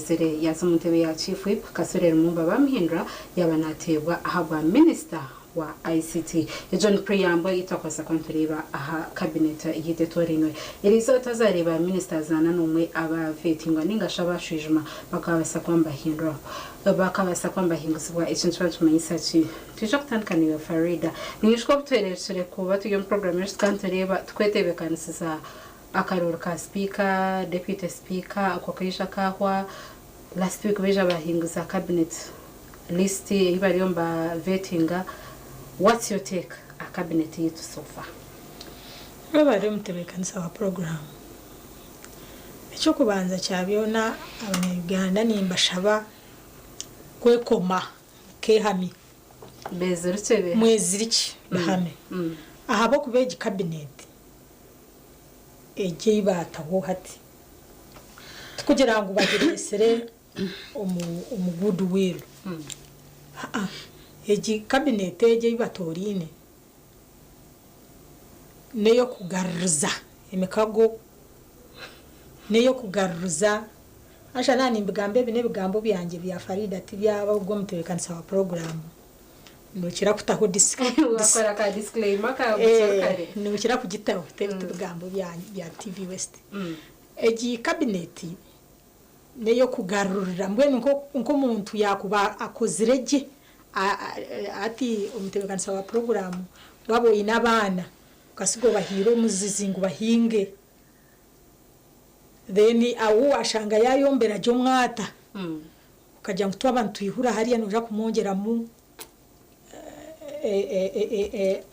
Yaizire yaaza omu ntebe ya Chief Whip, Kasule Lumumba baamuhindura yaaba naateebwa ahabwa Minisita wa ICT. Egyo ni preamble ei twakubaasa kuba nitureeba aha cabinet yaitu etoorainwe. Eriizooba twazareeba ministers ana n'omwe aba vetingwa ninga shi abashwijuma bakabaasa kuba nibahindurwaho, bakabaasa kuba nibahinguzibwa. Eki nikiba nikimanyisa ki? Nitwija kutandika naiwe Faridah. Ninyijuka obu tuhereerukire kuba turi omu program egi tukaba nitureeba tukwetebeekanisiza akaruuru ka sipiika, deputy sipiika, okwo kaija kaahwa. Last week baija bahinguza cabinet list ei bariyo niba vetinga. What's your take aha cabinet yaitu so far? Webare omutebekanisa wa puroguramu. Eky'okubanza kya byona abanya Uganda nimbashaba kwekoma mukehamya. Bezirikye behame. Mwezirikye behame. Ahabw'okuba egi cabinet egi ei baataho hati tikugira ngu bagireetsire omu good will. Aa egi cabinet egi ei batooraine n'ey'okugaruriza emikago, n'ey'okugaruriza haza naaba nimbigamba ebi n'ebigambo byangye bya Faridah tibyaba ogw'omutebeekanisa wa puroguraamu. Nokira kutaho Wakora ka disclaimer kawe bukiri kare. Nokira kugitaho ti bigambo bya TV West. Egi cabinet neyokugarurira mbwenu nkomuntu yakuba akozire gye hati omutebekanisa wa puroguramu waba oyine abaana okasiga obahaire omuzizi ngu bahinge then ahu washanga yayombera gye omwata Okagira ngu twaba nitwihura hariya noija kumwongyeramu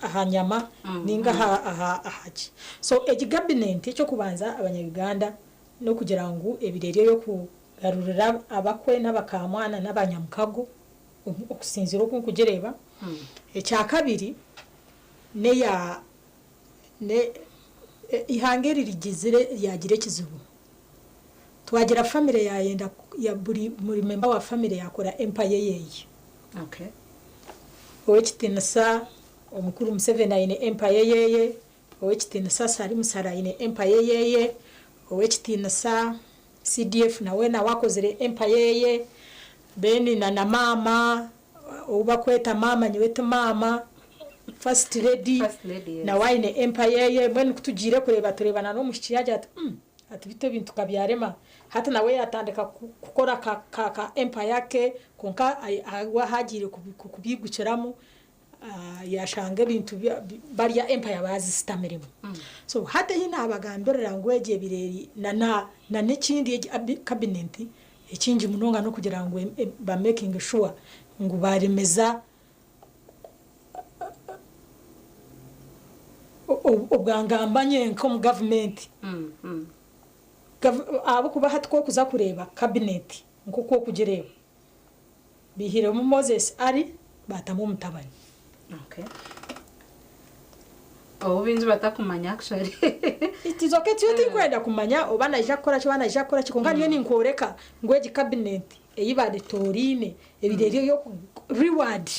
aha nyama ninga aha ki. So egi gabinenti eky'okubanza abanya Uganda n'okugira ngu ebiro eri ey'okugarurira abakwe n'abakamwana n'abanyamukago okusinziira oku nkugireeba. Ekyakabiri n'eya eihanga eri rigizire ryagira ekizibu. Twagira family yayenda buri member wa family yakora empire eyeye. Owekitinisa omukuru Museveni ayine empire eyeye, owekitinisa Salim Saleh ayine empire eyeye, owekitinisa CDF nawe nawe akozire empire eyeye, then na na maama ou bakweta maama nyowe ti maama, first lady nawe ayine empire eyeye, mbwenu kutugiire kureeba tureeba na n'omwishiki yagira ati umm. Ati bitu ebintu kabyarema. Hati nawe yatandika kukora ka empire ke kwonka we ahu agiire kubyigukiramu yashanga ebintu barya empire bazisitamiremu. So hati eyi nabagambirira ngu egi ebire eri na n'ekindi egi cabinet ekingi munonga n'okugira ngu ba makinge sure ngu baremeza Obwangamba nyenka omu gavumenti ahabw'okuba hati ku orikuza kureeba kabineti nk'oku orikugireeba baihiremu Moses Ali baatamu omutabani. Ou baingi batakumanya actually. It is okay tiyo tinkwenda kumanya oba naija kukora ki oba naija kukora ki kwonka nyowe ninkworeka ngu egi kabineti ei baretoraine ebaire eri ey'oku reward.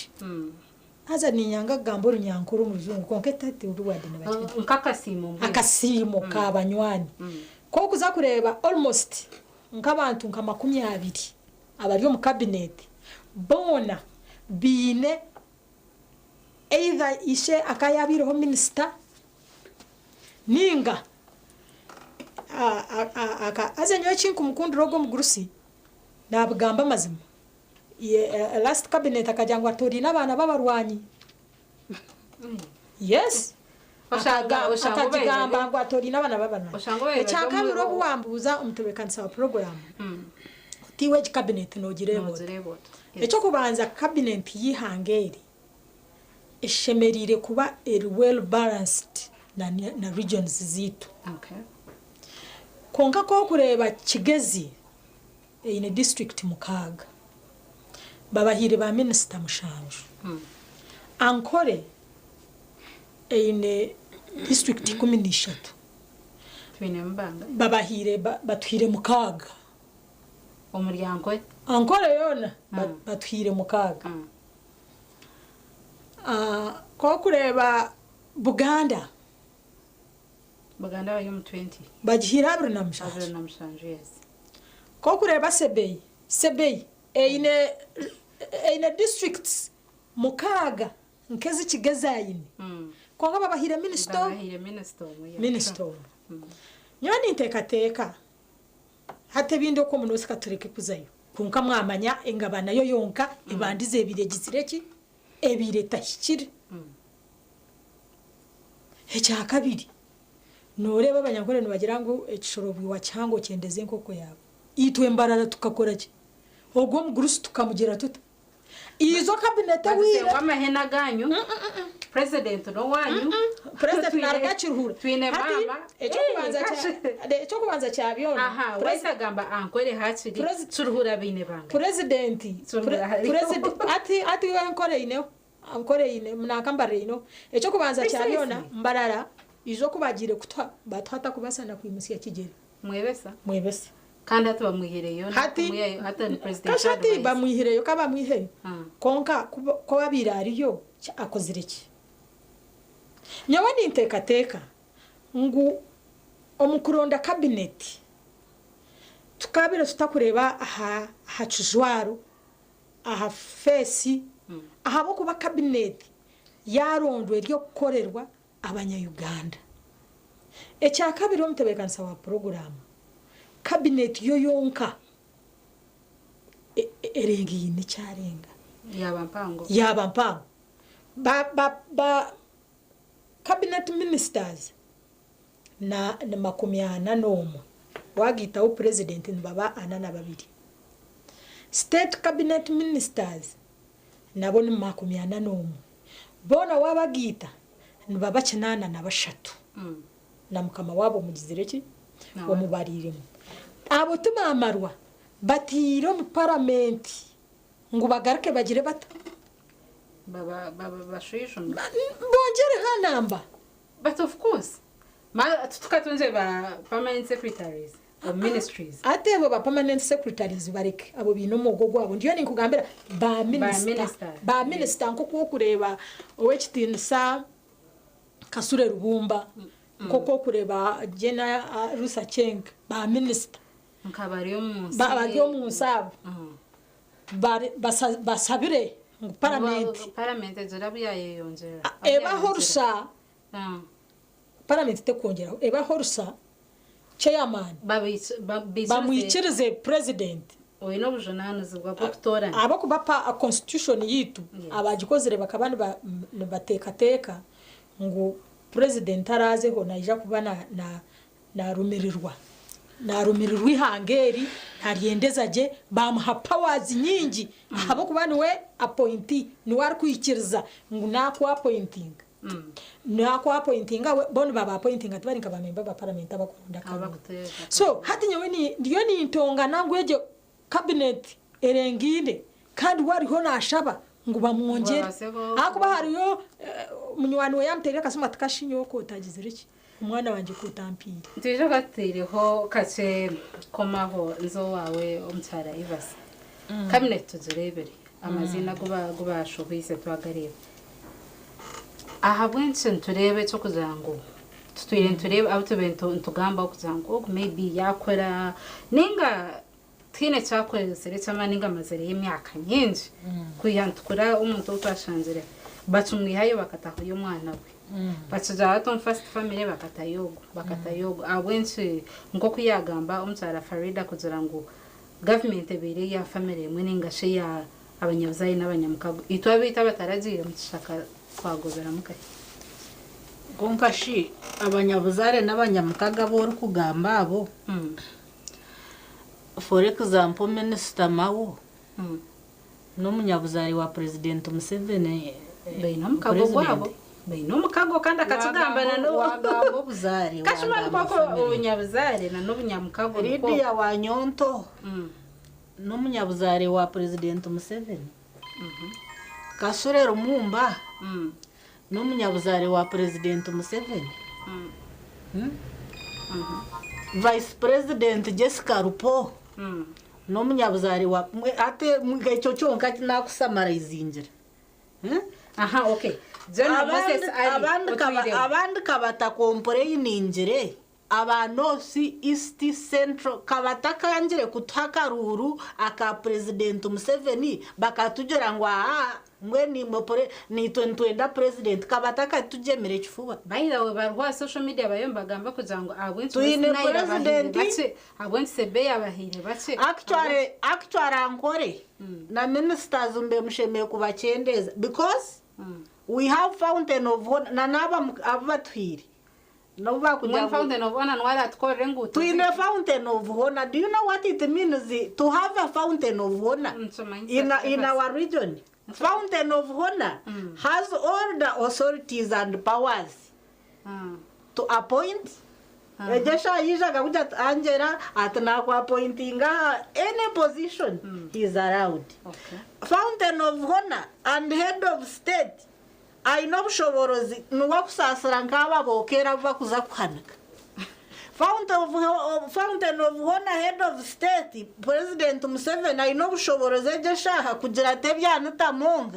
Haza niinyanga kugamba orunyankore omu rujungu kwonka etati reward nibagyenda. Nk'akasiimo mbwenu. Akasiimo ka banywani. Ku orikuza kureeba almost nk'abantu nka 20 abari omu cabinet boona baine either ishe akaba yaabaireho minisita ninga haza nyowe eki nkumukundira ogwo omugurusi naabigamba amazima. Last cabinet akagira ngu atoraine abaana b'abarwanyi. Yes. Akagigamba ngu atoraine abaana b'abarwanyi. Ekyakabiri obu wambuuza omutebeekanisa wa puroguraamu oti iwe egi cabinet nogireeba ota? Eky'okubanza cabinet y'eihanga eri eshemereire kuba eri well balanced na regions zaitu. Kwonka ku orikureeba Kigezi Eine disiturikiti mukaaga. Babahaire ba minisita mushanju. Ankole eine disiturikiti 13. Babahaire batuhaire mukaaga. Omuri Ankole? Ankole yoona batuhaire mukaaga. Ku orikureeba Buganda. Buganda bari omu 20. Bagihaire 27. 27 yes. Kokureeba Sebei, Sebei eine eine districts mukaaga nk'ezikiga ezi aine. Kwonka babahaire minisita omwe. Babahaire minisita omwe. Yeah. Minisita omwe. Nyowe ninteekateeka hati ebindi okwo omu ka tureke kuzayo. Kwonka mwamanya engabana yo yonka ebandize ebaire egizire ki? Ebaire etahikire. Ekyakabiri, nooreeba Abanyankore nibagira ngu ekishorobwa kihango kyendeza enkoko yaawe. Itwe Mbarara tukakora ki? Ogwo omugurusi tukamugira tuta? Izo kabineti Bagise ewire. ngu amahene aganyu, president n'owanyu. President naruga Kiruhura. Twine Hati, maama. ekyokubanza Eh, kya ekyokubanza kya byona. Aha, wese agamba ankore hakiri Kiruhura baine banga. President Kiruhura hariho. president ati ati we nkore ineho ankore ine munanka Mbarara ineho ekyokubanza kya Precisely. byona Mbarara izo kubagiire kutuha batuha kubasa na kwimusya kigyere. Mwebesa. Mwebesa. Kandi hati bamwihireyo. Hati hati ni president. Kashati advice. bamwihireyo kabamwiheyo. Konka ko babiire ariyo akozire ki? Nyowe ninteekateeka ngu omu kuronda kabineti tukabire tutakureeba aha aha kijwaro, aha feesi, ahabw'okuba kabineti yarondwa eri okukorerwa Abanya-Uganda. Ekyakabiri omutebeekanisa wa puroguraamu, kabineti yo yonka erenga eine ekyarenga. Yaba mpango. Yaba mpango. Ba, ba, ba cabinet ministers na ni 41, wagaitaho president nibaba 42. State cabinet ministers nabo ni 41. Boona wabagaita nibaba 83. Na mukama waabo omugizire ki? Nawe. Omubariiremu. Abo tibamarwa batiire omu paramenti ngu bagaruke bagire bata? Baba baba bashwijuma. Bongyere ha namba. But of course. Ma tukatunze ba permanent secretaries of ministries. Ate abo ba permanent secretaries bareke abo biine omwogo gwabo. Ndiyo ninkugambira ba minister. Minister. Ba minister nk'oku okureeba ow'ekitiinisa Kasule Rubumba, nk'oku okureeba Jane Ruth Aceng, ba minister. Nka bari omu nsi. Ba bari omu nsi abo. Bari basabire ngu paramenti. Paramenti egira abu yayeyongyera. Ebaho rusa. Paramenti tekwongyeraho ebaho rusa chairman bamwikirize president. Oine obujunanizibwa bw'okutoorana. Ahabw'okuba pa constitution yitu abagikozire bakaba nibateekateeka ngu president araazeho naija kuba narumirirwa narumirirwa ihanga eri naryendeza gye bamuha powers nyingi ahabw'okuba niwe appointee niwe arikwikiriza ngu naku appointinga naku appointinga we bo nibaba appointinga tibari nka ba member ba parliament abakuronda akaruru. Abakuteeka. So hati nyowe ndiyo nintongana ngu egyo cabinet erengaine kandi we ariho nashaba ngu bamwongyere. Babaseho. Ahakuba hariyo munywani we yamuteire akasimu ati kashi nyowe kotagizire ki omwana wangye kotampiire. Nitwija katwireho kakye komaho nze owaawe omukyara Evas. Cabinet tugireebire amaziina agu bashohoize twagareeba. Ahabw'enki nitureeba eky'okugira ngu tutwire nitureeba abu tubaire nitugambaho kugira ngu ogu maybe yaakora ninga tihaine ekyakozire eky'amaani ninga amazireyo emyaka nyingi kwiha nitukura omuntu ou twashangire bakimwihayo bakatahoyo omwana we. Bakigira hati omu first family bakatayo ogu bakatayo ogu. Ahabw'enki nk'oku yaagamba omukyara Farida kugira ngu gavumenti ebaire eya family emwe ninga shi eya abanyabuzaare n'abanyamukago. Itwe abaitu abataragiire omu kishaka twagoberamu kahi? Kwonka shi abanyabuzaare n'abanyamukago abu orikugamba abo, for example Minisita Mao n'omunyabuzaare wa Purezidenti Museveni. Baine omukago gwabo. Baine omukago kandi akakigamba na n'obu. Wagamba obuzaare, Kashuma wagamba nikwo family. obunyabuzaare na n'obunyamukago nikwo. Lydia Wanyonto n'omunyabuzaare wa Purezidenti Museveni. Kasule Lumumba n'omunyabuzaare wa Purezidenti Museveni. Vice President Jessica Rupo n'omunyabuzaare wa ate ekyo kyonka nakusamarayizingira. Aha, okay. General Moses Ali, Abandi otwireho. Abandi kabatakomporeyiningire. Aba North, East, Central kabatakangire kutuha akaruuru aka Purezidenti Museveni bakatugira ngu ahaa mbwenu imwe pure naitwe nitwenda Purezidenti kabatakatugyemire ekifuba. By the way bariho aha social media bariyo nibagamba kugira ngu ahabw'enki West Twine Nile abahaire Purezidenti. bakye, ahabw'enki Sebei abahaire bakye, Actually actually Ankore na ministers mbe mushemereire kubakyendeeza because we have fountain of honour na n'aba abu batuhaire. Nobu baakugira Mbwenu ngu Fountain of Honor niwe araatukorera enguuto twine zaitu? Fountain of Honor, do you know what it means to have a Fountain of Honor Nikimanyisa in, ki in Evans? our region? Fountain of Honor has all the authorities and powers to appoint. Egyo eshaaha yaija akakugira ati Angela ati naakwapointinga aha any position, he is allowed. Okay. Fountain of Honor and Head of State Aine obushoboorozi niwe akusaasira nk'abo abokeera abu bakuza kuhanika. Fountain of Honour Head of State President Museveni aine obushoboorozi egyo eshaaha kugira ati ebi Anita Among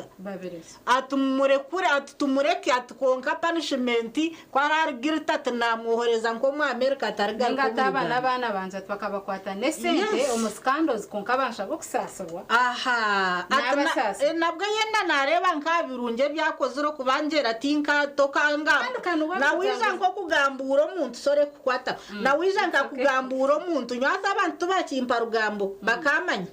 ati mumurekure ati tumureke ati kwonka punishment ku arari guilty ati namwohoreza nk'omu America atarigaruka Ninga omu ati aba Uganda. n'abaana bangye ati bakabakwata n'esente omu scandals kwonka banshaba okusaasirwa. Aha, ati na, N'abasaasi. eh, nabwo yenda nareeba nk'aha birungi ebi akozire okubangyera tinka tokanga Kandi kanuba nawiija kugambuza. nk'okugambuura omuntu sore kukwataho nawiija It's okay. nkakugambuura omuntu nyowe hati abantu tibakimpa rugambo bakaamanya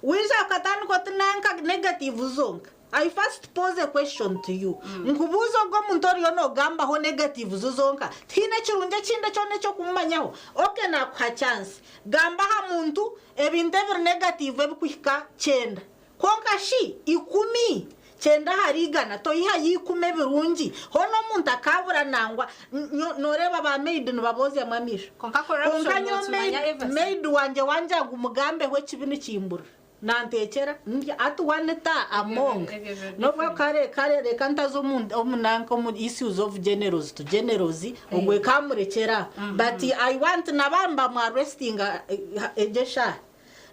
wiija okatandika oti nanka negative zonka I first pose a question to you nkubuuze ogwo omuntu oriyo nogambaho negatives zonka tihaine ekirungi ekindi kyona ekyokumumanyaho ok nakuha chance gamba aha muntu Ebintu ebiri negative ebikuhika kyenda. Kwonka shi ikumi? Kyenda ahari igana toihayo ikumi ebirungi hoona omuntu akaabura nangwa. Nooreeba ba maid nibaboozyamu amaisho. Kwonka Kwonka corruption nyowe nookimanya maid, Evans. maid wangye wangira ngu mugambeho ekibi nikimburira. Nanteekyera, ndya. Hati wanita Among. Ebyo biri N'obu different. kare kare reka ntaza omu omu nanka omu issues of generals to generals ogwe kamurekyera aho. But I want na ba nibamu arrestinga egyo eshaaha.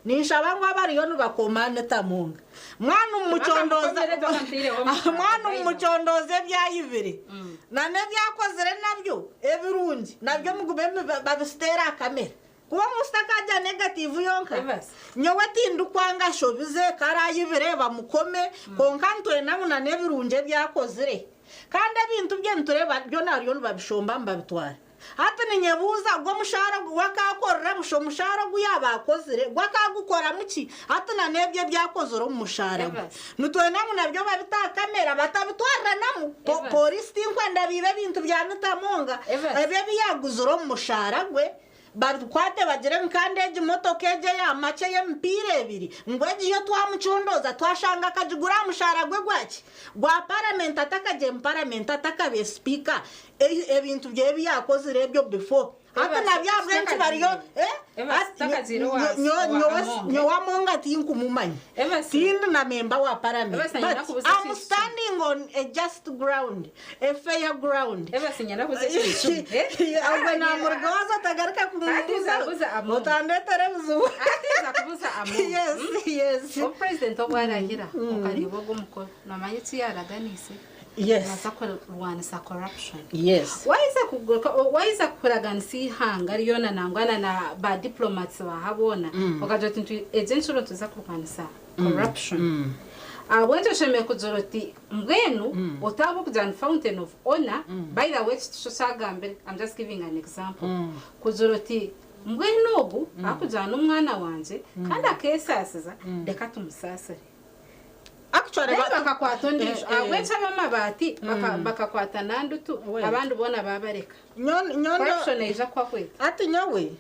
Ninshaba ngu abariyo nibakoma Anita Among. Mwana mumucondooze Bakamukomere bakamuteireho omusango mwana by the way. mumucondooze ebi ayibire. Na n'ebi akozire nabyo ebirungi nabyo mugume babiteere aha kamera. Kuba omusita akaagira negative yonka, Evas. nyowe tindikwanga ashobize, ku araayibire bamukome, kwonka nitwenda ngu na n'ebirungi ebi akozire. Kandi ebintu bye nitureeba byona bariyo nibabishomba nibabitwara. Hati ninyebuuza gwo omushaara ogu we akaakorera busha omushaara ogu yaaba akozire gwo akaagukoramu ki? Hati na n'ebyo ebi akozire omu mushaara gwe. Evas. Nitwenda ngu nabyo babite aha kamera batabitwariranamu. Po Evas. Pooriisi tinkwenda biibe ebintu bya Anita Among, Evas. ebyo ebi yaaguzire omu mushaara gwe. Babikwate bagire ngu kandi egi motoka egi eya makye ey'emipiira ebiri ngu egi yo twamucondooza twashanga akagigura aha mushaara gwe gwaki? Gwa paramenti atakagiire mu paramenti atakabaire sipiika ebintu bye ebi yaakozire ebyo before hati nabyo ahabw'enki bariyo nyowe Among tinkumumanya tindi na memba wa paramenti but am standing on a just ground. A fair ground. Ogwe namuruga waaza otagaruka kumubuuza otandeetera ebizibu. Yes, yes. Obu president obu arahira okareeba ogu omukoro nomanya eki yaraganiise? Yes. Naaza kurwanisa corruption. Yes. Waiza kuraganisa eihanga ryona nangwa na ba diplomats baaha boona okagira oti egi enshuro nituza kurwanisa corruption. Ahabw'enki oshemereire kugira oti mbwenu otaba okugira ngu fountain of honour, by the way eki tikyo kyagambire, I'm just giving an example, kugira oti mbwenu ogu ahakugira n'omwana wangye kandi akeesaasiza reka tumusaasire. Actually Then ba- bakakwata ondiijo. Eh, eh. Ahabw'enki ab'amabaati bakakwata Nandutu Wait. abandi boona baabareka? Nyo- nyondo Corruption neija kuhwa. Hati nyowe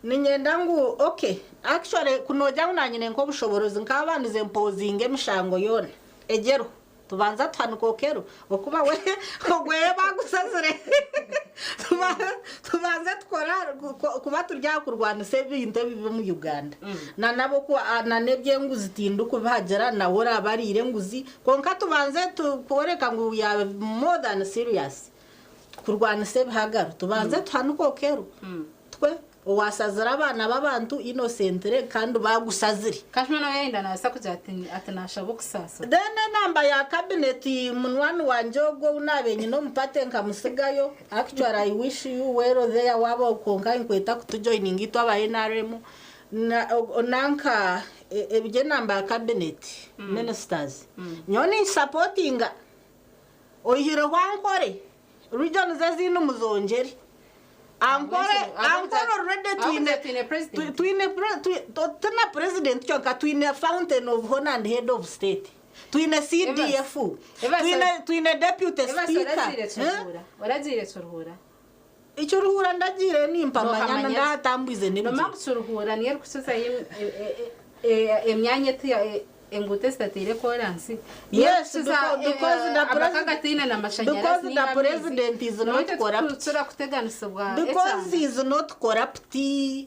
Niinyenda ngu ok actually ku noogira ngu naanye nyine nk'obushoboorozi nkaabandize mpozinga emishango yoona egi eriho tubanza tuhanika Okello okuba we ogwe baagusazire tubanze tukore kuba turi aha kurwanisa ebintu ebibi omu Uganda na n'eby'enguzi tindikubihagira nawe oraabe ariire enguzi kwonka tubanze kworeka ngu we are more than serious kurwanisa ebihagaro tubanze tuhanike Okello twe. Owashazire abaana b'abantu innocently kandi baagushazire. Kashuma nawe yayenda nabaasa kugira ati ati nashaba okusaasirwa. Then enamba ya cabinet munywani wangye ogwo ou naabaire nyine omu party nkamusigayo, actually I wish you well there waaba kwonka ninkweta kutujoininga itwe aba nrm, nanka eby'enamba ya cabinet ministers nyowe ninkisapotinga oihireho Ankore. Regions ezindi muzongyere. Ankore Ankore already twine twine president. Twine tina president kyonka twine fountain of honor and head of state. Twine CDF. Evans, Twine deputy Evans speaker. oragiire Eh? Kiruhura. Oragiire Kiruhura. Ekiruhura ndagiire nimpamanya Nohamanya. ndahatambwize n'ebigyere. Nomanya ngu Kiruhura niyo erikukizayo emyanya enguuto ezitateire koransi. Yes, because the amaka gataine na mashanyarazi because the ninga amaizi. president is not Noita corrupt. Turakuteganisibwa Because ekyanga. he is not corrupt.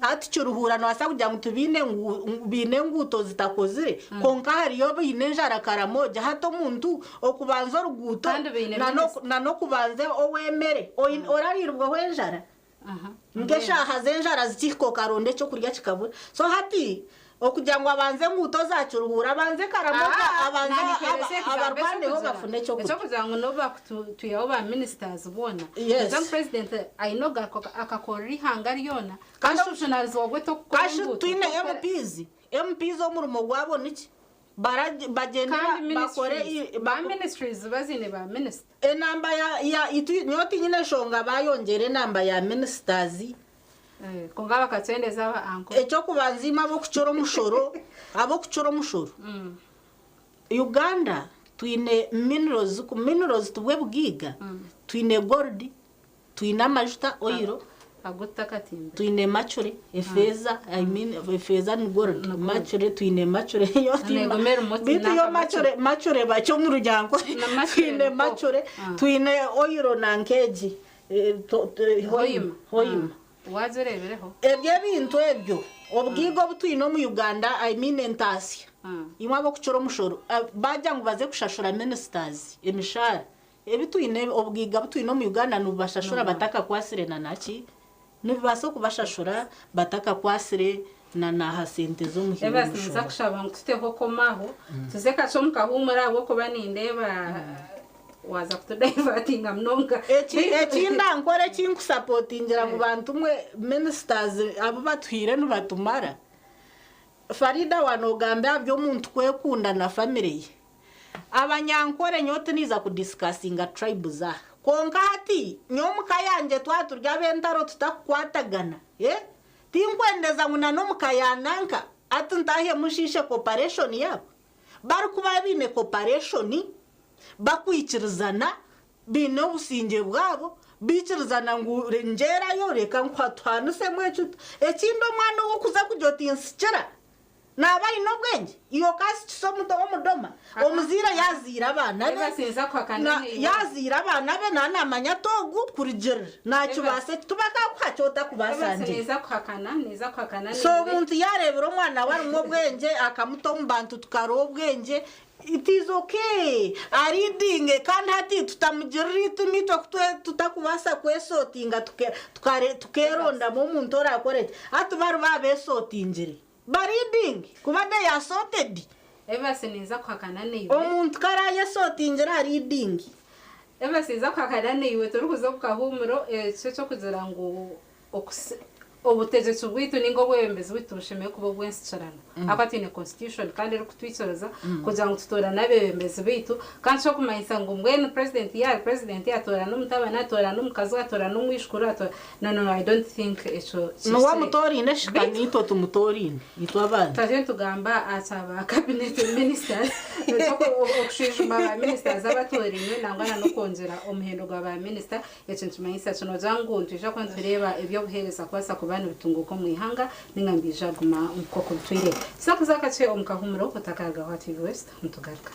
Hati Kiruhura nobaasa kugira ngu tibaine ngu baine enguuto zitakozire kwonka hariyo baine enjara Karamoja. Hati omuntu okubanza oruguuto Kandi baine na minisita. na n'okubanza ow'emere orariirweho enjara. Nk'eshaaha z'enjara zikihika okaronda ekyokurya kikabura. So hati okugira ngu abanze enguuto za Kiruhura abanze Karamoja abanze abarwaneho bafune ekyokurya. Ekyokugira ngu n'obu bakutwihaho ba ministers boona. Yes. Nka president aine akakorera ihanga ryona. Kandi Kandi obujunanizibwa bwe tokukora Kashi enguuto, twine tokukora- MPs. MPs omurimo gwabo niki? Bagyende Kandi bakore ministries, ba ministries baziine ba minister. Enamba ya ya itu nyowe tinyine enshonga bayongyera enamba ya ministers. Kwonka bakakyendeza aba anko. Ekyokubanza imwe ab'okucura omushoro ab'okucura omushoro. Uganda twine minerals ku minerals tubwe bugaiga twine gold twine amajuta oil Agutakatimbe. Twine mercury efeeza I mean efeeza ni gold mercury twine mercury yo Negomera omutsi bitu yo n'aka mercury mercury bakye omu ruryango Na mercury twine niko. mercury twine oil na nkeegi Hoima. Hoima. Waza oreebereho. Ebyo ebintu ebyo obugaiga obu twine omu Uganda I mean entaasya imwe ab'okucura omushoro baagira ngu baze kushashura ministers emishaara ebi twine obugaiga bu twine omu Uganda nibubashashura batakakwasire na naki nibibaasa okubashashura batakakwasire na naha sente z'omuhimbo Evans niza kushaba ngu tuteho komaho tuze kakye omu kahuumure ahabw'okuba nindeeba waaza kutudivertinga munonga. Eki eki ndankora eki nkusapotingira ngu bantu mwe ministers abu batuhaire nibatumara. Farida wa noogamba aha by'omuntu kwekunda na family ye. Abanyankore nyowe tiniiza kudiscussinga tribes aha. Kwonka hati nyowe omuka yangye twaba turi ab'entaro tutakukwatagana eh tinkwendeza ngu na n'omuka ya nanka hati ntaahemu nshiishe cooperation yaabo. Barikuba baine cooperation bakwikirizana baine obusingye bwabo bikirizana ngu ngyerayo reka nkuhanisemu eki ekindi omwana ow'okuza kugira oti nsikira naaba aine obwengye iwe okasikisa omudoma omuzaire yaazaire abaana be Evans niza kuhakana naiwe. Yaazaire abaana be naaba naamanya ati ogu kurugirira naakibaasa eki tibakakuha ki otakubaasa Evans ngye. niza kuhakana niza kuhakana So naiwe. omuntu yaareebera omwana we arimu obwengye akamuta omu bantu tukareeba obwengye it is okay aridinge kandi hati tutamugirira eitima itwe ku tutakubaasa kwesotinga tukeerondamu omuntu oraakore ki hati bari baabeesotingire baridinge kuba they are sorted. Evans ninza kuhakana naiwe. Omuntu ku araayesotingira aridinge. Evans ninza kuhakana naiwe turikuza omu kahuumuro ekyo eky'okugira ngu Obutegyeki bwaitu ninga obwebembezi bwaitu bushemereire kuba obw'ensikirano ahakuba twine constitution kandi erikutwikiriza kugira ngu tutoorane abebembezi baitu kandi ekirikumanyisa ngu mbwenu president yaaba ari president atoorane omutabani atoorane omukazi we atoorane omwishukuru atoorane no no I don't think ekyo Niwe kihikire. amutoraine shi ka Beitu niitwe tumutoraine itwe abandi. Twatyo nitugamba aha kya ba cabinet ministers okushwijuma ba ministers abatorainwe nangwa na n'okwongyera omuhendo gwa ba minisita Eki nikimanyisa ki? Noogira ngu nitwija kuba nitureeba eby'obuheereza kubaasa kuba nibitunguuka omu ihanga nainga nibiija kuguma nk'oku bitwire? Tuza kuza kakye omu kahuumuro otakarugaho aha TV West nitugaruka.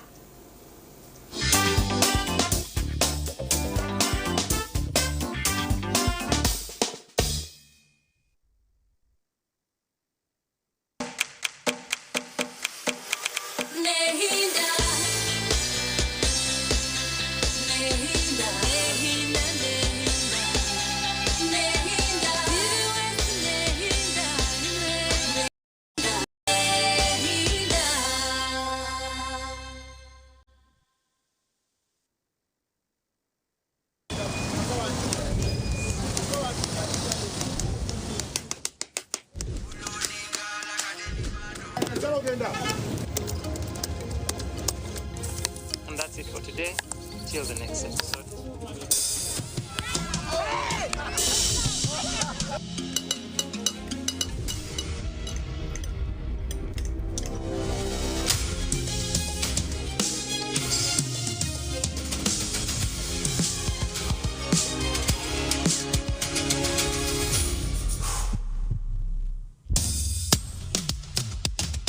it for today. Till the next episode.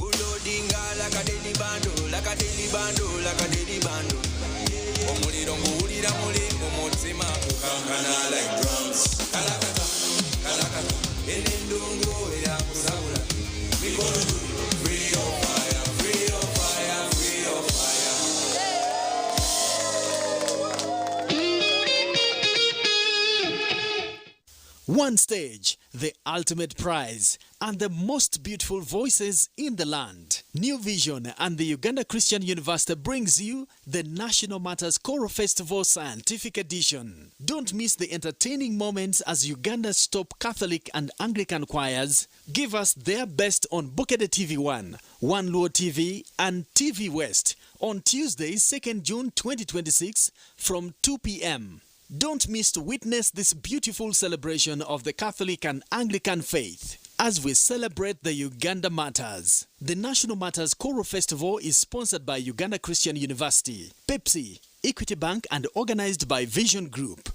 Ulodinga like a daily bando, like a daily bando, like a daily bando. Omuliro nguwulira muli mu mutima gukankana like drums. Kalakata, kalakata, eno endongo erakusabula. Mikono juu, free your fire, free your fire, free your fire. One stage, the ultimate prize, and the most beautiful voices in the land. New Vision and the Uganda Christian University brings you the National Matters Choral Festival Scientific Edition. Don't miss the entertaining moments as Uganda's top Catholic and Anglican choirs give us their best on Bukedde TV 1, One Luo TV, and TV West on Tuesday, 2nd June 2026 from 2 p.m. Don't miss to witness this beautiful celebration of the Catholic and Anglican faith as we celebrate the Uganda Matters. The National Matters Choral Festival is sponsored by Uganda Christian University, Pepsi, Equity Bank, and organized by Vision Group.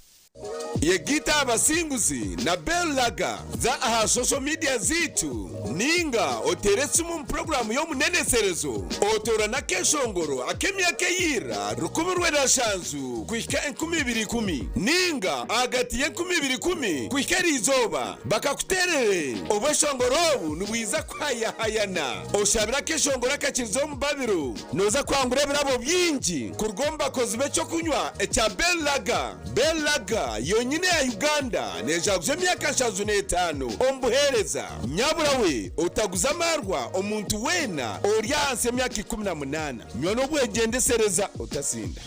Yegita abasinguzi na Bell Lager za aha social media zitu ninga otere esimu mu puroguramu y'omuneneserezo otora akeshongoro ak'emyaka eyira 1970 kuhika 2010 ninga ahagati y'e2010 kuhika eriizooba bakakuterere. Obweshongoro obu nibwiza kuhayahayana oshabire akeshongoro akakiriza omu babiro noza kwangura ebirabo bingi kuruga omu bakozi b'ekyokunywa ekya Bell Lager. Bell Lager yonyine ya Uganda nejaguza emyaka 75 omu buheereza. Nyabura we, otaguza amarwa omuntu weena ori ahansi y'emyaka 18. Nywa n'obwegyendesereza, otasinda.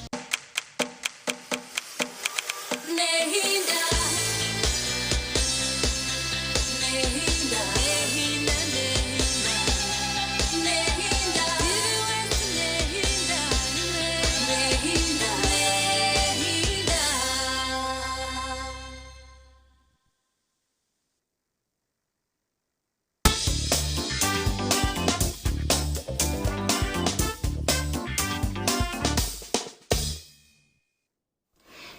Nehinda. Nehinda. Nehinda. Nehinda. Nehinda. Nehinda. Nehinda.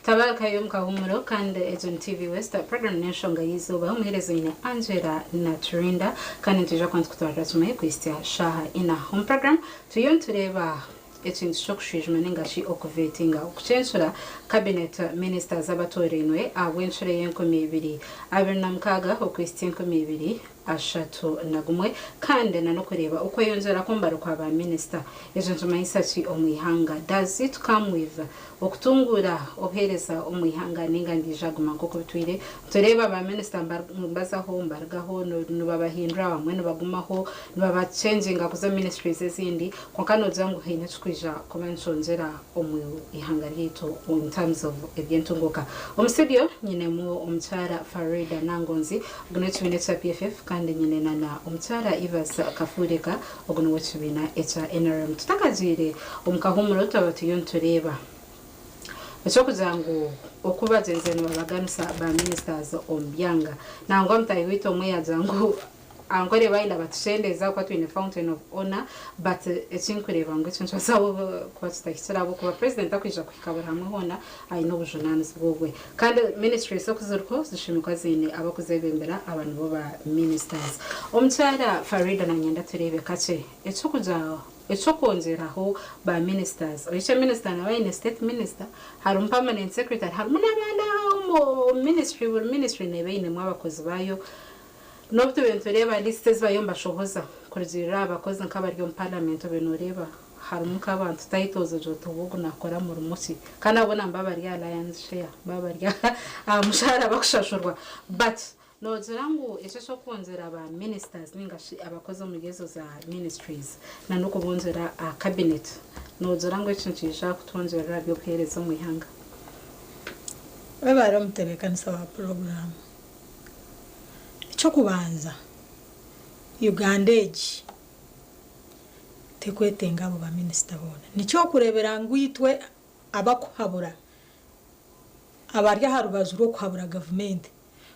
Tabarakayo mukahumuro kandi ejo TV West program n'enshonga y'izooba. Omuheereza nyine Angela Naturinda, kandi nitwija kuba nikutwarira tumwe kuhitsya shaha ina. Omu program turiyo nitureeba ekintu ky'okushwijuma ningashi okuvetinga okucensura cabinet ministers abatorainwe ahabw'enshuro y'e2026 okuhitsya 2031, kandi nanokureeba okweyongyera kw'omubaro kwa ba minisita. Ekyo nikimanyisa ki omu ihanga? Does it come with okutungura obuheereza omu ihanga, ninga nibiija guma nk'oku bitwire? Tureeba ba minisita mbazaho mbarugaho, nibabahindura, bamwe nibagumaho, nibabachenjinga kuza ministries ezindi, kwonka nogira ngu haine ekikwija kuba nikyongyera omu ihanga ryaitu in terms of ebyentunguka? Omu studio nyinemu omukyara Farida Nangonzi, ogu n'ekibiina ekya PFF, kandi nyine nana omukyara Evas Kafureka, ogu niw'ekibiina ekya NRM. Tutakagiire omu kahumuro twaba turiyo nitureeba ekyokugira ngu oku bagyenzi nibabaganisa ba ministers omu byanga. Nangwa mutahi waitu omwe yagira ngu ankore bayenda batushendeza kuba twine fountain of honor, but ekinkureeba ngu ekyo nikibaasa kuba kitahikire, ahabw'okuba president akwija kuhika buri hamwe hoona aine obujunanizibwa obwe, kandi ministries okuziriko zishimikwa ziine abakuzebembera, aba nibo ba ministers. Omukyara Farida, nanyenda tureebe kakye ekyokugira ekyokwongyeraho ba ministers. Oikye minister nawe aine state minister, harimu permanent secretary, harimu n'abandi omu ministry. Buri ministry neeba einemu abakozi baayo. N'obu tube nitureeba list ezibayo nibashohoza kurugirira abakozi nk'abari omu parliament, obe noreeba harimu nk'abantu titles ogira oti ogu nakora murimo ki, kandi abo boona nibaba bari aha lion's share, baba bari aha mushahara bakushashurwa. But nogira ngu ekyo ekyokwongyera ba ministers ningashi abakozi omuri ezo za ministries na n'okubongyera aha cabinet, nogira ngu ekyo nikiija kutwongyerera by'obuheereza omu ihanga? Webare omutebeekanisa wa puroguramu. Ekyokubanza, Uganda egi tekwetenga abo baminisita boona. Nikyokureebera ngu itwe abakuhabura abari aha rubaju rw'okuhabura gavumenti.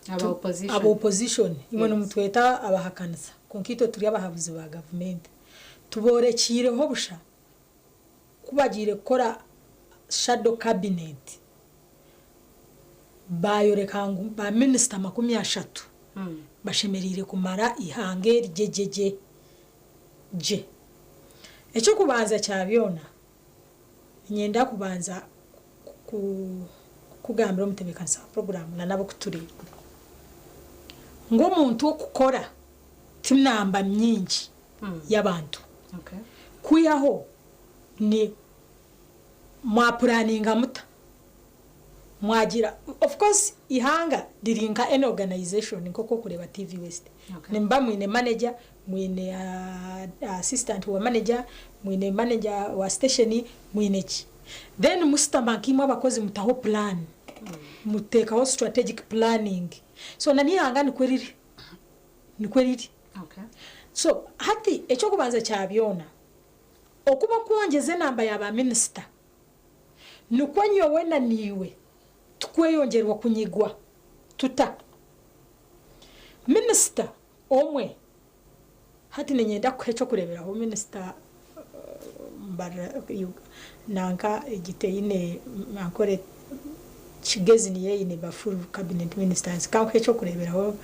Aba opposition. Aba opposition imwe Yes. nimutweta abahakanisa, kwonka itwe turi abahabuzi ba gavumenti. Tuborekiireho busha ku bagiire kukora shadow cabinet, bayoreka ngu ba minisita 30 bashemereire kumara ihanga eri gye gye gye gye. Eky'okubanza kya byona, niinyenda kubanza kukugambira omutebeekanisa wa puroguraamu na n'abarikutureeba ngu omuntu okukora ti namba nyingi y'abantu. Kwihaho ni mwapuraninga muta, mwagira, of course ihanga riri nka any organization, nk'oku orikureeba TV West. Nimuba mwine manager, mwine assistant wa manager, mwine manager wa station, mwine ki. Then mushutama nk'imwe abakozi mutaho plan, muteekaho strategic planning. So na n'ihanga nikwo riri, nikwo riri. So hati eky'okubanza kya byona, okuba kwongyeza enamba ya ba minisita, nikwo nyowe na niiwe tukweyongyerwa kunyigwa tuta. Minisita omwe, hati niinyenda kukuha eky'okureeberaho minisita nanka egi teine Ankole, Kigezi niyo eine ba full cabinet ministers. Kankuhe eky'okureeberaho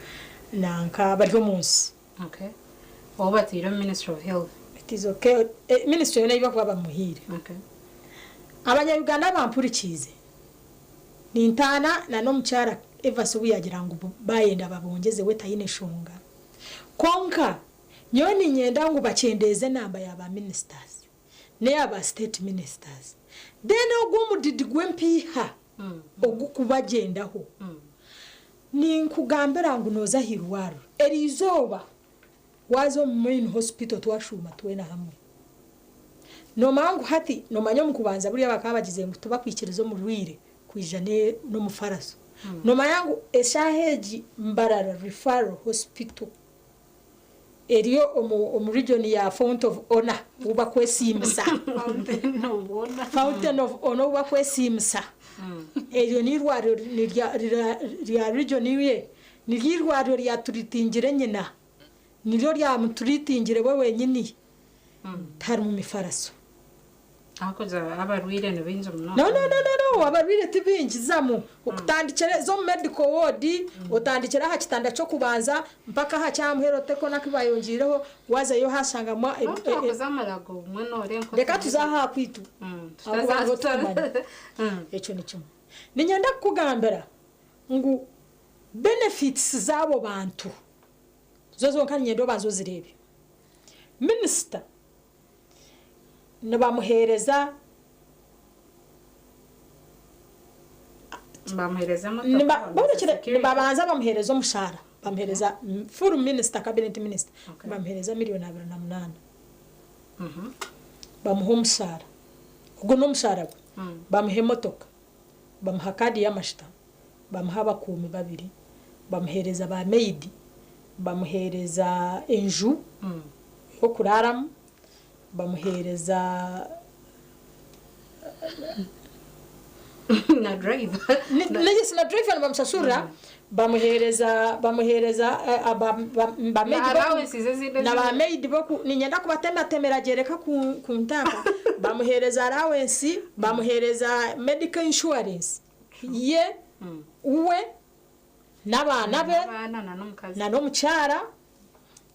nanka bari omu nsi. Okay. Ou bataire omu Ministry of Health. It is okay. Ministry yoona ei bakuba bamuhaire. Abanya-Uganda abampurikiize, nintaana na n'omukyara Evas obu yaagira ngu baayenda babongyeze we taine nshonga. Kwonka nyowe niinyenda ngu bakyendeeze enamba ya ba ministers n'eya ba state ministers. Then ogwo omudidi gw'empiiha ogukubagyendaho, ninkugambira ngu nooza aha irwariro eriizooba, waaza omu main hospital twashuuma twena hamwe. Noomanya ngu hati, noomanya omu kubanza buriya bakaba bagize ngu tibakwikiriza omurwaire kwija n'omufaraso. Noomanya ngu eshaaha egi Mbarara Referral Hospital eri omu region ya Fount of Honor ou bakwesiimisa. Fountain of Honor ou bakwesiimisa. Eryo n'eirwariro rya region ye, niryo eirwariro ryaturitingire nyina. Niryo ryamuturitingire we wenyini. Tiharimu mifaraso. Ahakugira abarwaire ni baingi munonga. No, no, no, no, no, abarwaire ti baingi zamu. Okutandikira eza omu medical ward, otandikira aha kitanda ky'okubanza mpaka aha kyamuheru oteko n'aku bayongiireho, waazayo ohashangamu. N'obu twakuza amarago obumwe nooreeba nk'oku. Reka tuze aha kwitu. Ahakuba niho tukumanya. Ekyo ni kimwe. Niinyenda kukugambira ngu benefits z'abo bantu zo zonka niinyenda obanze ozireebe. Minisita nibamuheereza Bamuheereza emotoka, security. Nibabanza bamuheereza omushaara, bamuheereza full minister, cabinet minister, bamuheereza 28 million. Bamuha omushaara, ogwo n'omushaara gwe, bamuha emotoka, bamuha kaadi y'amashita, bamuha abakuumi babiri, bamuheereza ba maid, bamuheereza enju y'okuraaramu, bamuheereza Na driver. Na driver nibamushashurira, bamuheereza ba maid Na allowances ezindi. Na ba maid boku ninyenda kubatematemera gyereka ku ntanka, bamuheereza allowance, bamuheereza medical insurance ye, uwe n'abaana be Abaana na n'omukazi. Na n'omukyara,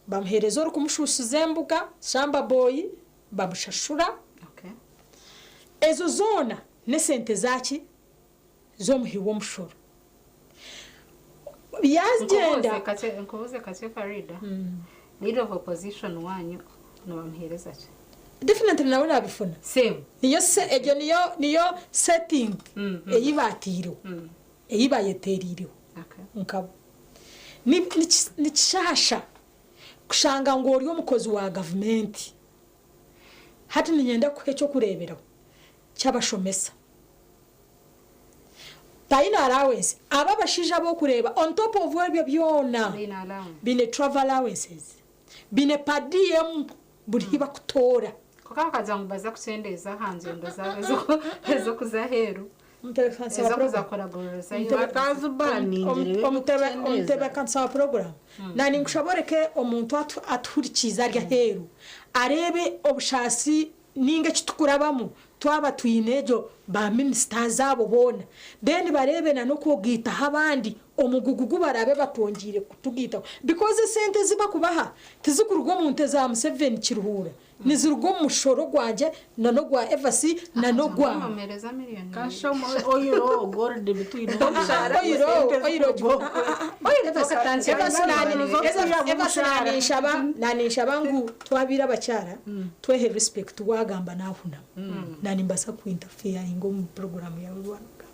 bamuheereza orikumushusiza embuga, shamba boy, bamushashura. Ezo zoona n'esente zaki? Z'omuhi w'omushoro. Yagyenda Nkubuze kakye, Farida. Leader of opposition wanyu nibamuheereza ki? Definitely nawe nabifuna. Same. Niyo se egyo niyo setting ei batiireho, ei bayeteriireho nkabo. Nikishasha kushanga ngu ori omukozi wa gavumenti. Hati niinyenda kuha ekyokureeberaho ky'abashomesa. Taine allowance. Aba abashaija ab'okureeba, on top of ebyo byona, Baine allowance. Baine travel allowances, baine per diem buri hi bakutoora. Konka bakagira ngu baza kukyendeza aha ngyendo zaabo ez'okuza aheeru. Omutebeekanisa wa Ez'okuza program. kuraguririzayo. Batazibaningire. Omutebeekanisa wa program nani nkushaba oreke omuntu atuhurikiize ari aheeru areebe obushaasi ninga ekitukurabamu twaba twine egyo ba ministers abo boona, then bareebe na n'okwogiitaho abandi omugugu gu baraabe batwongiire kutugiitaho, because esente ezi bakubaha tizikuruga omu nte za Museveni kiruhuura, niziruga omu mushoro gwangye na n'ogwa Evasi na n'ogwawe. Bamuheereza miliyoni. Kasha oyiro gold bitwine omushara. Oyiro oyiro. Omushara. Naninshaba ngu twabiire abakyara twehe respect, wagamba nahunama nani mbasa kuinterferinga omu program yawe wanagamba.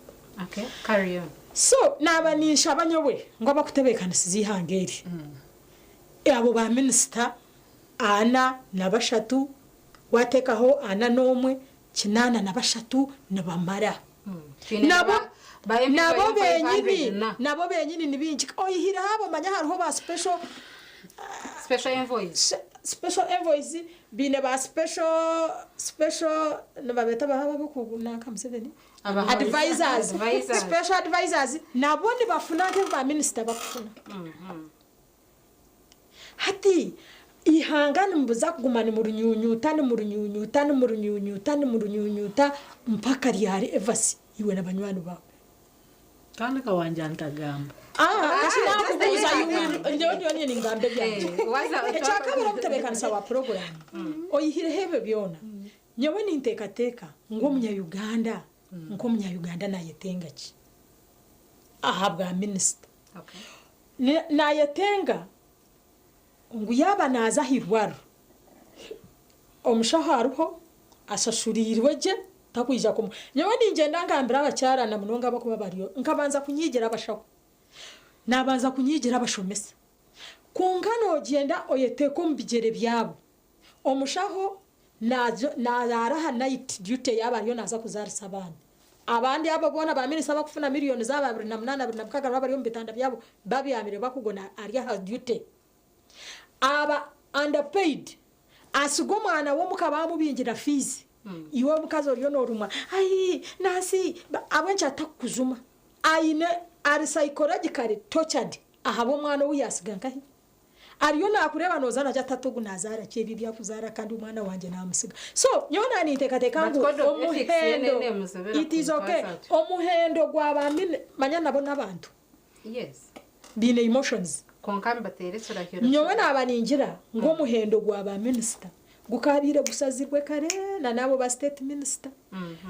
Okay, carry on. So naba ninshaba nyowe ngu abakutebeekanisiza ihanga eri, abo ba minisita 43, wateekaho 41, 83 nibamara. Twine Nabo ba MP nabo bari benyini 500 na. Nabo benyini ni bingi, oyihireho abo manya hariho ba special Special envoys. Special envoys, biine ba special nibabeta bahaba bokunaka Museveni. Advisors. Advisors. Special advisors nabo nibafuna nk'ebi ba minisita bakufuna. Hati ihanga nimubuza kuguma nimurunyunyuta, nimurunyunyuta, nimurunyunyuta, nimurunyunyuta mpaka ryari, Evasi, iwe na banywani bawe? Kandi kawanja ntagamba. Ah, kasi nakubuuza, nyowe nyine ningambe byangye. Eh, waza Ekyakabiri, omutebeekanisa wa program, oyihireho ebyo byona, nyowe ninteekateeka ng'omunyayuganda, nk'omunyayuganda nayetenga ki aha bwa minisita? Okay. Nayetenga ngu yaaba naaza aha irwariro, omushaho ariho ashashuriirwe gye, takwija kumu. Nyowe ningyenda ngambira abakyara na munonga abakuba bariyo, nkabanza kunyigira abashaho, nabanza kunyigira abashomesa, konka nogyenda oyeteeka omu bigyere byabo. Omushaho naraara aha night duty yaaba ariyo naaza kuzaarisa abaana. Abandi abo boona ba minisita bakufuna miliyoni zaba 28, 26 baba bari omu bitanda byabo babyamire bakugona, ari aha duty, aba underpaid, asiga omwana w'omuka bamubingira fees. Iwe omukazi oriyo norumwa, ai nasi abwenki atakukuzuma, aine ari psychologically tortured ahabw'omwana owu yasiga nkahi ariyo nakureeba noza najya tata ogu nazaara ki ebi byakuzaara kandi omwana wanje namusiga. So nyowe naninteekateeka But ngu code of ethics omuhendo yene nemuzobera it is okay. kumutwaza atyo. Omuhendo gwa manya nabo n'abantu biine emotions. Konka mbateere ekirahiro. Nyowe naba ningira ng'omuhendo gwa ba minisita gukabiire gusazirwe kare, na nabo ba state minister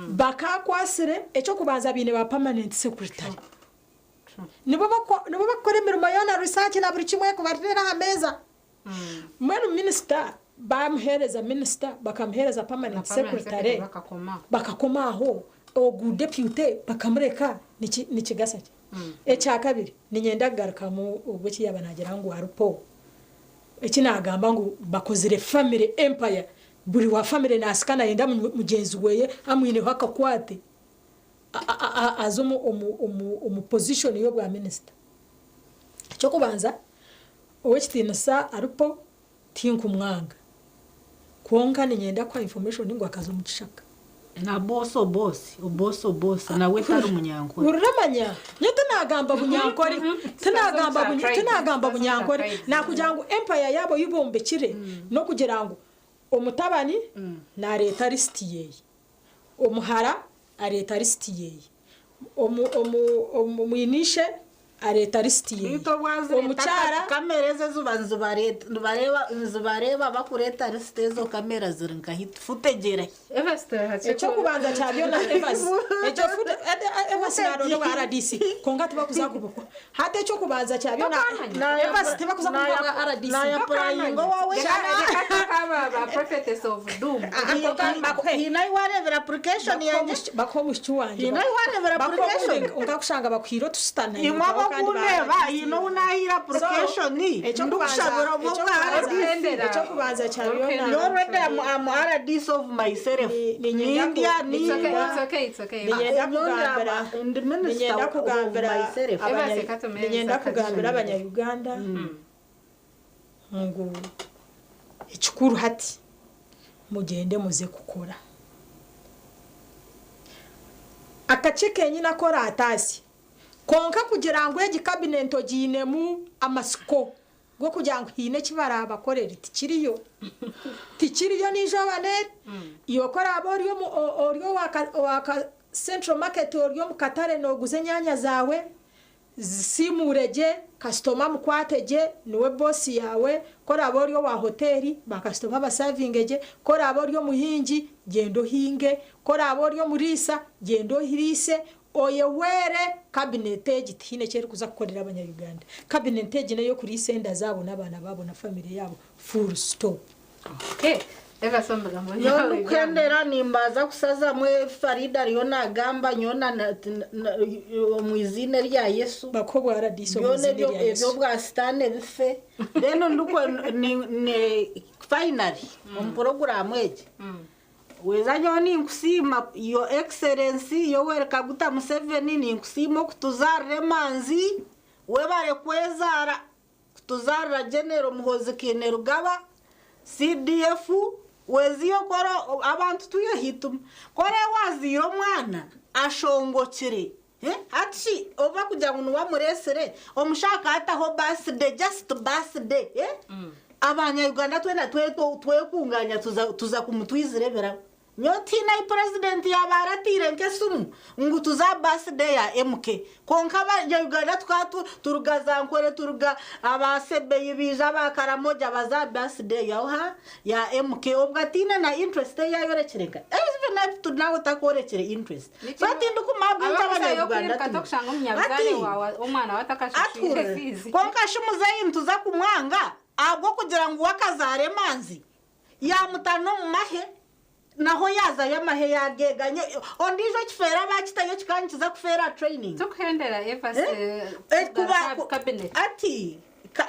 bakakwasire. Ekyokubanza, biine ba permanent secretary. Nibo bakora emirimo yoona, research na buri kimwe kubarira aha meeza. Mbwenu minisita bamuheereza minisita, bakamuheereza permanent Na permanent secretary. Bakakoma. Bakakoma aho, ogu deputy bakamureka, nikigasa ki? Ekyakabiri, ninyenda kugarukamu obwo ekiyaba nagira ngu haripo eki nagamba ngu bakozire family empire, buri wa family nasika nayenda mugyenzi weye amwineho akakwate aze omu position y'obwa minisita. Ekyokubanza, owekitiinisa aripo tinkumwanga, kwonka ninyenda kuha information ngu akaza omu kishaka. Na bosi obosi obosi obosi nawe tari munyankore. Ururamanya nyo tinagamba bunyankore, tinagamba tinagamba bunyankore, nakugira ngu empire yabo yibombekire nokugira ngu omutabani nareeta lisiti yeye, omuhara areeta lisiti yeye, omwinishe areeta lisiti yeye. Bito bwazireta. Omukyara Kamera ezo zuba nzibareba bakureta lisiti, ezo kamera ziri nkahi futegere? Ekyokubanza kya byona, Evas, ekyo Evas naronda bwa RDC, konka tibakuza kubukwa. Hati ekyokubanza kya byona, Evas, tibakuza kubukwa bwa RDC. Nayapurayinga wawe. Prophetess of doom. Hinayi warebera application yanjye. Bakuha omushiki wange. Hinayi warebera application. Nkakushanga bakuhire otusitana. Imwe abakundeba hino unahira application ndikushabira obwo bwa RDC. Ekyokubanza kya byona, Already I'm RDC of myself. Ninyenda Nindia It's okay, ninda. it's okay, it's okay. Ninyenda kugambira Ndi minister ninyenda of kugambira myself. Evans, katumeza ninyenda kugambira akajanja. abanyayuganda ngu ekikuru hati Mugyende muze kukora. Akakye kenyini aku oraataasye. Kwonka kugira ngu egi kabineti ogiinemu amatsiko g'okugira ngu haine eki baraabakorere, tikiriyo. Tikiriyo n'eizooba n'eri. Iwe ku oraabe ori omu ori owa owa Central Market ori omu katare nooguza enyaanya zaawe, Zisiimuure gye, kasitoma amukwate gye, niwe boosi yaawe. Ku oraabe ori owa hoteeri, baakasitoma basavinge gye. Ku oraabe ori omuhingi, gyenda ohinge. Ku oraabe ori omuriisa, gyenda oriise. Oyehwere, kabineeti egi tihaine eki erikuza kukorera Abanya-Uganda. Kabineeti egi n'ey'okuriisa enda zaabo n'abaana baabo na famire yaabo, full stop. Nyowe ndikuhendera nimbaasa kusazamu ebi Faridah ariyo nagamba nyowe omu iziina erya Yesu Bakuhe obwa RDC omu byona iziina erya Yesu. eby'obwa sitaane bife then finally omu puroguraamu egi weeza nyowe ninkusiima your excellency Yoweri Kaguta Museveni ninkusiima okutuzaarira emanzi webare kwezaara Kutuzaarira Genero Muhoozi Kainerugaba, CDF, weziyo kora abantu twehituma kora waziire omwana ashongokire hati shi oba kugira ngu niwe amuresire omushaho akataho birthday just birthday abanya Uganda twena twekunganya tuza kumutwizira ebirabo. Nyowe tihaine ahi purezidenti yaaba aratiire nk'esimu ngu tuze aha birthday ya MK. Kwonka abanya-Uganda tukaba turuga za Nkore, turuga aba Sebei baija aba Karamoja baza aha birthday ya oha? Ya MK. Obwo ataine na interest ei ayorekire nka even up to now takoorekire interest. So tindikumanya ahabw'enki abanya-Uganda Hati atuhurire. Kwonka shi muzeeyi nituza kumwanga ahabw'okugira ngu we akazaara emanzi? Yaamuta n'omu mahe, naho yaazayo amahe yaageega. Ondiijo ekifeera baakitayo kikaba nikiza kufeera aha training. Tukuhendera Evas cabinet. Ati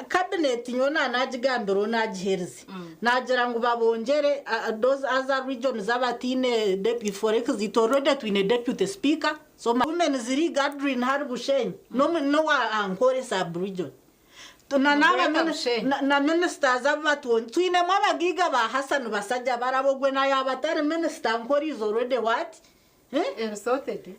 cabinet nyowe naanagigambira ou naagiheerize. Naagira ngu babongyere those other regions abataine for exit already twine deputy speaker so women's league Adrine Hari Bushenyi n'owa Ankole sub region. Na ministers abu batwongyeire twinemu abagaiga ba Hassan Basajja baraba ogwe na yaba atari minister nkora is already what?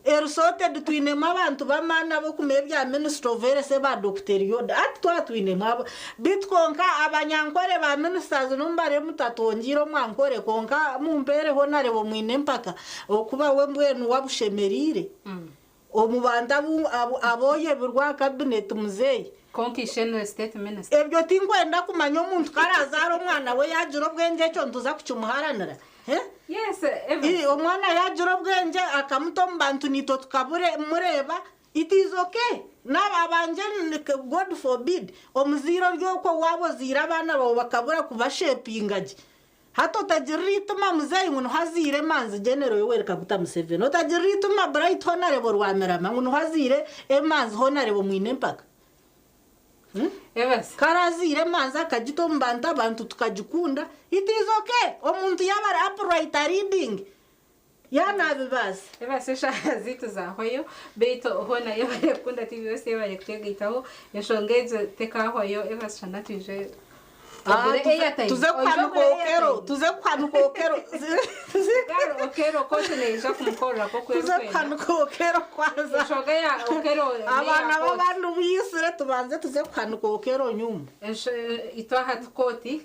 Ersorted twinemu abantu b'amaani abokumanya ebya ministry of health ba Dokita Elioda hati twaba twinemu abo beitu kwonka abanyankore ba ministers n'omubarebe mutatwongyeire omwankore kwonka mumpeereho nareba mwine empaka okuba we mbwenu wabushemereire. Omu bantu abu aboyebirwe aha cabinet muzeeyi. Kwonka ishe niwe state minister. Ebyo tinkwenda kumanya omuntu ku arazaara omwana we yagira obwengye ekyo nituza kukimuharanira? Yes, Evans. Omwana yagira obwengye akamuta omu bantu naitwe tukamureeba it is okay. Naaba abangye God forbid omuzaire ori okwo waaba ozaire abaana baawe bakabura kubashepinga gye Hati otagirira eitima muzeeyi ngu niho azaire emanzi General Yoweri Kaguta Museveni. Otagirira eitima Bright Honarebo Rwamirama ngu niho azaire emanzi Honarebo Mwine Empaka. Evans. Kare azaire emanzi akagita omu bantu abantu tukagikunda. It is okay omuntu yaaba ari upright a leading yaanabibaasa. Evans eshaaha zaitu zahwayo beitu hoona yebare kukunda TV West yebare kutwegaitaho enshonga egyo tekahwayo Evans shana twije Ah, ogure airtime tuze oije kuhanuka ogure okero airtime tuze kuhanuka okero Garo okero kooti neija kumukorera nk'oku tuze erikwenda kuhanuka okero kwanza enshonga ya okero abaana neya kooti b'abantu biyisire tubanze tuze kuhanuka okero nyuma Itwe aha tukooti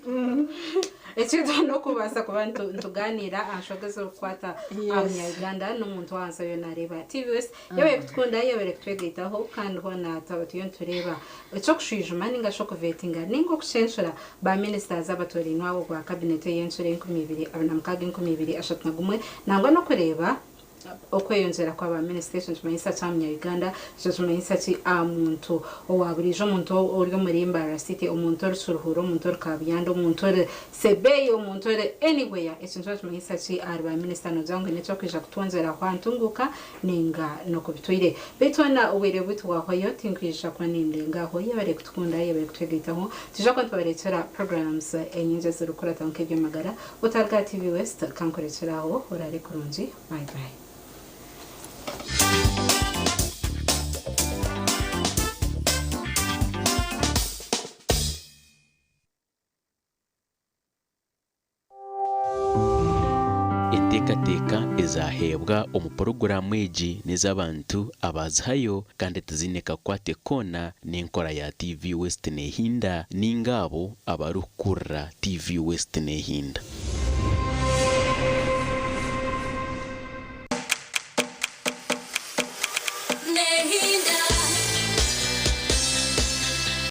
ekintu n'okubaasa kuba nitugaaniira aha nshonga ezirikukwata aha munya-Uganda n'omuntu w'ahansi oriyo naareeba TV West. Yebare kutukunda, yebare kutwegaitaho kandi hoona twaba turiyo nitureeba eky'okushwijuma ninga shi okuvetinga ninga okushenshura ba ministers abatoorainwe abo ogwa kabineti ey'encuro 2026 2031 nangwa n'okureeba Okweyongyera kwa ba minisita ekyo nikimanyisa ki aha munya Uganda? Ekyo nikimanyisa ki aha muntu owa buriijo, omuntu ori omuri Mbarara City, omuntu ori Kiruhura, omuntu ori Kabuyanda, omuntu ori Sebei, omuntu ori anywhere? Ekyo nikyo nikimanyisa ki ahari ba minisita? Noogira ngu haine eki barikwija kutwongyeraho aha ntunguuka nainga n'oku bitwire? Beitu hoona obwire bwaitu bwahwayo, tinkwija kuba nindenga aho. Yebare kutukunda, yebare kutwegaitaho. Nitwija kuba nitubareetera programs enyingi ezirikukurataho nk'eby'amagara. Otaruga aha TV West, kankurekyere aho, oraare kurungi. Bye bye. Enteekateeka ezaaheebwa omu puroguraamu egi n'ez'abantu abaazihayo kandi tiziine kakwate koona n'enkora ya TV West Nehinda ninga abo abarikukurira TV West Nehinda.